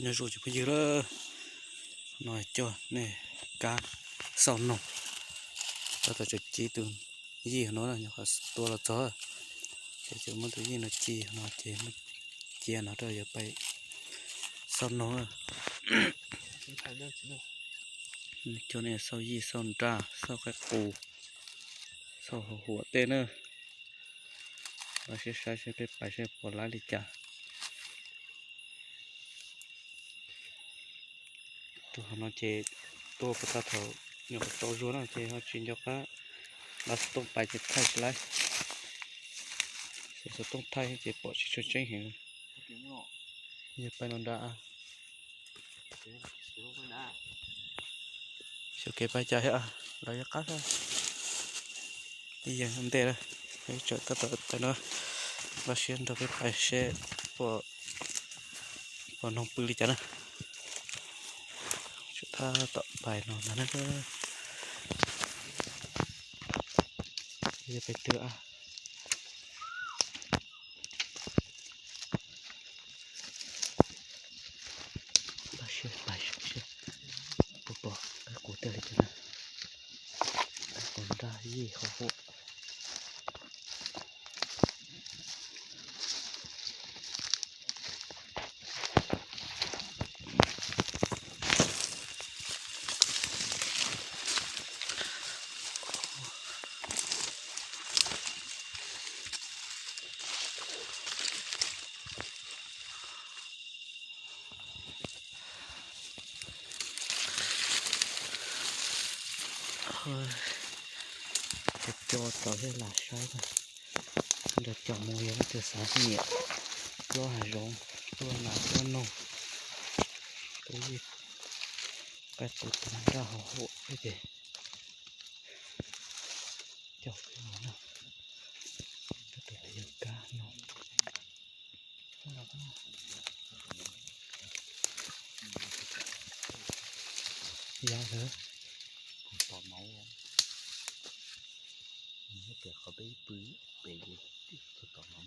Nyob zoo cov phooj ywg lawm, no coj nej kab xauj noog, tab tom tseem ci tus yij no nyuam qhuav tua los txog, ces tseem muab tus yij no ci no ces cia no rau yuav pais xauj noog. Coj nej xauj yij xauj nraj xauj qaib qus, xauj hauv huam tej na. Los sib saib seb peb pais seb puas laib li cas. Tus hauv no ces tua puas tau, thaum nyuam qhuav tsaus zuag no ces ho tsis nco qab, los xov tooj pais ces thaij tsis laib. Xov tooj thaij ces pom tsis tshua tseeb heev. Yog pais no nrad. Xyov kev pais cas thiab, lawv yuav qab xwb. Ib yam ntej lawm, peb tseem tab tom pais no, los sib nrog peb pais seb puas noog pw li cas na. Tseem tab tom pais no ntag na. Yog pais twg a? Pais seb puas pom qaib qus tiag li cas na. Qaib qus nraj yij hauv huam. Cov co tod thiab lam saib na, nrog cov mus yog leej twg xav nyiam plob hav zoov, plob nas plob noog, peb qaib qus tua nraj hauv huam thiab ces coj peb mus na. Tab tom yog kab no. Yog lawm. Tom no, qhov peb pw pem tom no.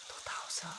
Tus tau xwb.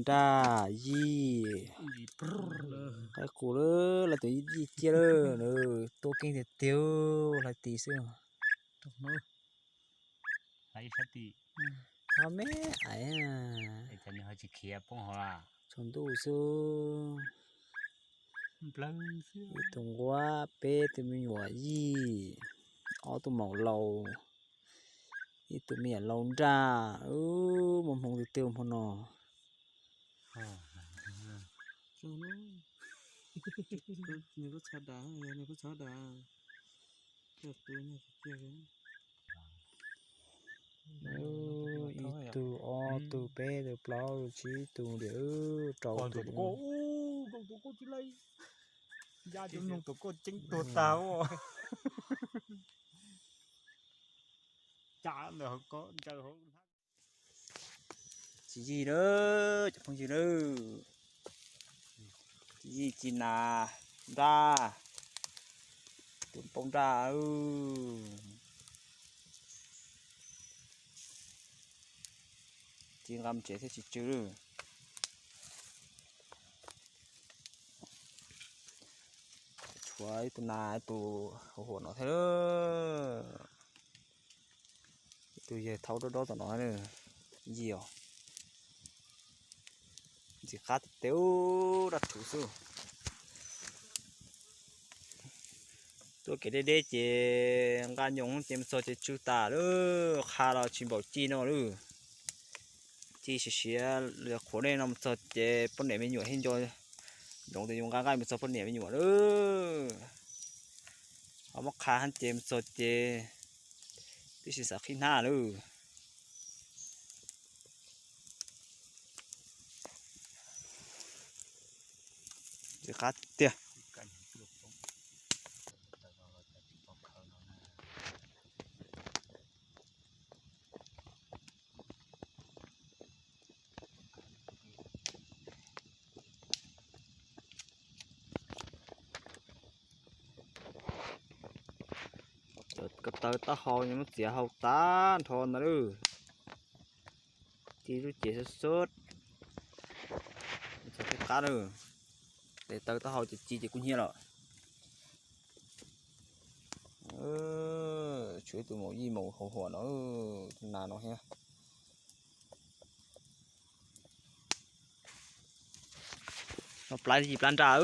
Nraj yij, qaib qus lawm, lawv tus yij ciaj lawm, tuaj keej tiag tiag, hlais tis xwb. Ib sab tim. Ho me ais, tsis khiav poob hauv las. Tsaus ntuj xwb. Ib tug nquab, peb tug me nyuam yij, ob tug maum laus, ib tug me nyuam laus nraj, mus hmoov twg twg hmo no. Ib tug, ob tug, peb tug, plaub tug, tsib tug li, rau tug. Ci yij lawm cov phooj ywg lawm, ci yij ci nas nraj, tus poob nraj, ci nqa mus tsev thiaj tsis tsw lawm. Tshuav ib tug nas ib tug hauv huam no thiab. Ib tug yawg thaub dob dob tom no, yij os. Ntxim qab tiag tiag, dab rhuv xwb. Tuaj kev deb deb ces nqa nyoos ces mus txog ces tsw tas lawm, qha los tsis npaum ci no lawm. Ci siav siav li qhuav nej no mus txog ces poj niam me nyuam thiaj nco ntsoov tias yus nqa nqaij mus txog poj niam me nyuam lawm. Ho muab qha hab ces mus txog ces twb tsis xav qhib hnab lawm. Ntxim qab tiag. Ko taw taub hau muab txiav hau tag nrho ntawd lawm. Ci lub cev xub xub, txog thiaj qab lawm. Tes taw taub hau ces ci ces kub hnyiab lawm. Tshuav ib tug maum yij maum hauv huam no, tus nas no thiab. No plab yij plab nraj.